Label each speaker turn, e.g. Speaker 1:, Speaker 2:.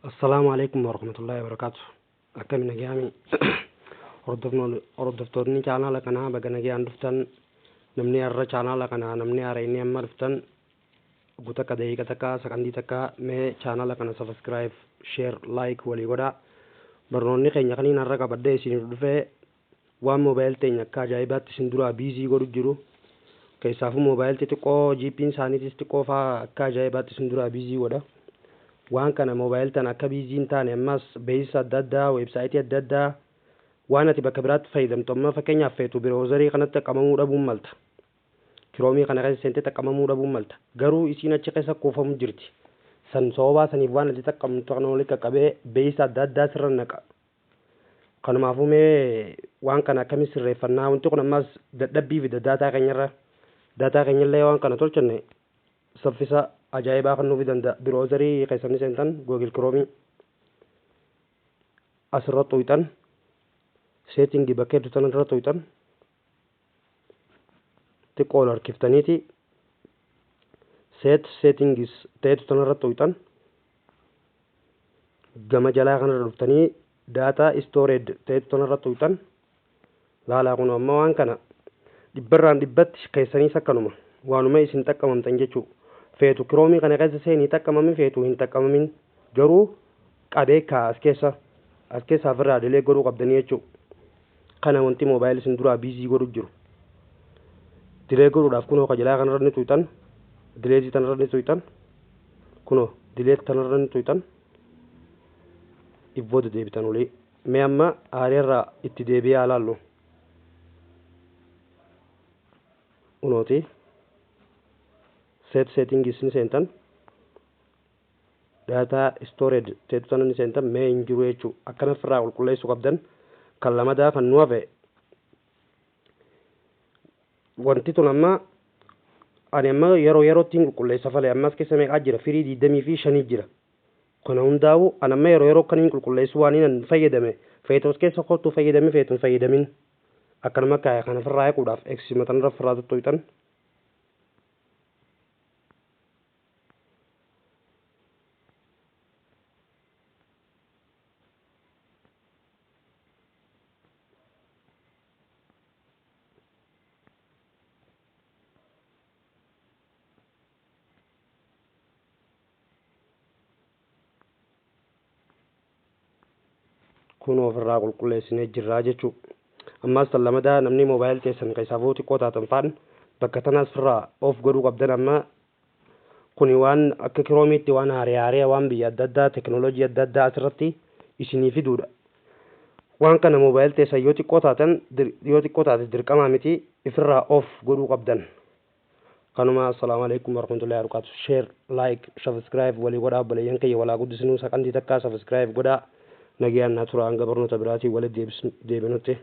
Speaker 1: Assalaamu alaikum warahmatullahi wabarakatuh. Akkami nagayaami? Hordoftoonni chaanaala kanaa baga nagayaan dhuftan. Namni har'a chaanaala kanaa namni haara inni amma dhuftan gutakka daqiiqa takka sakandii takka mee chaanaala kana subscribe, share, like walii godhaa. Barnoonni keenya kaniin har'a qabadhee isiniif dhufee waan moobaayil teenya akka ajaa'ibaatti isin duraa biizii godhu jiru. Keessaafuu moobaayil xixiqqoo jiippiin isaaniitis xiqqoo fa'aa akka ajaa'ibaatti isin duraa biizii godha. Waan kana moobaayil tana akka biizii hin taane ammas beeksisa adda addaa, weebsaayitii adda addaa waan ati bakka biraatti fayyadamtu amma fakkeenyaaf feetu biroozarii kanatti xaqqamamuu dhabuun malta. Kiroomii kana keessa seentee xaqqamamuu dhabuun malta. Garuu isiin achi keessa kuufamu jirti. San sababaa saniif waan ati xaqqamtu kana walitti qaqqabee beeksisa adda addaa sirra naqa. Kanumaafuu mee waan kana akkamitti sirreeffannaa? Wanti kun ammas dadhabbii fida daataa keenyarra. Daataa keenyallee waan kana tolchanne saffisa ajaa'ibaa kan nuuf danda'a. Biroozarii keessanii seentan Google Chrome asirra tuqxan, seetingii bakka hedduu tanarra tuqxan, xiqqoo ol harkiftaniiti set settings ta'etu tanarra tuqxan, gama jalaa kanarra dhuftanii data storage ta'etu tanarra tuqxan. Laalaa kun amma waan kana dhibbarraan dhibbatti keessaniis akkanuma waanuma isin xaqqamamtan jechuu feetu kiroomii kana keessa seenii xaqqamami, feetu hin xaqqamamin, garuu qabee kaa as keessa ofirraa dilee godhuu qabdanii jechuu. Kana wanti moobaayil isin duraa biizii godhu jiru dilee godhuudhaaf kunoo kajalaa kanarra ni tuqxan, dileetii tanarra ni tuqxan, kunoo dileet tanarra ni tuqxan, ibbooda deebitan olii. Mee amma aareerraa itti deebi'ee haa laallu. Kunooti set settings ni seentan, data storage teetu tana ni seentan. Mee hin jiru jechuu akkana ofirraa qulqulleessuu qabdan. Kan lamadaa kan nu hafe wanti tun amma ani amma yeroo yerootti hin qulqulleessa fale. Ammas keessa meeqaa jira? Firii 25 jira. Kana hundaa'u ani amma yeroo yeroo kan hin qulqulleessu waan hin fayyadame feetos keessa kottu fayyadame, feetu hin fayyadamin akkanuma kaaya. Kana ofirraa eeguudhaaf eegsisuma tanarra ofirraa tuttuqxan. Kun ofirraa qulqulleessinee jirraa jechuu. Ammas tan lamadaa namni moobaayil keessan keessaafuu xiqqoo taatan faan bakka tanaas ofirraa of godhuu qabdan. Amma kuni waan akka kiroomiitti waan haaree haaree waan biyya adda addaa teknooloojii adda addaa asirratti isinii fiduudha. Waan kana moobaayil teessan yoo xiqqoo taatan, yoo xiqqoo taate dirqamaa miti, ifirraa of godhuu qabdan. Kanuma. Assalaamu alaikum warahmatullahi wabarakatuh. Share, like, subscribe walii godhaa. Obboleeyyan kiyya walaa guddisnuu sakandii takkaa subscribe godhaa. Nagayaan naa tura hanga barnoota biraatiin walitti deebinutti.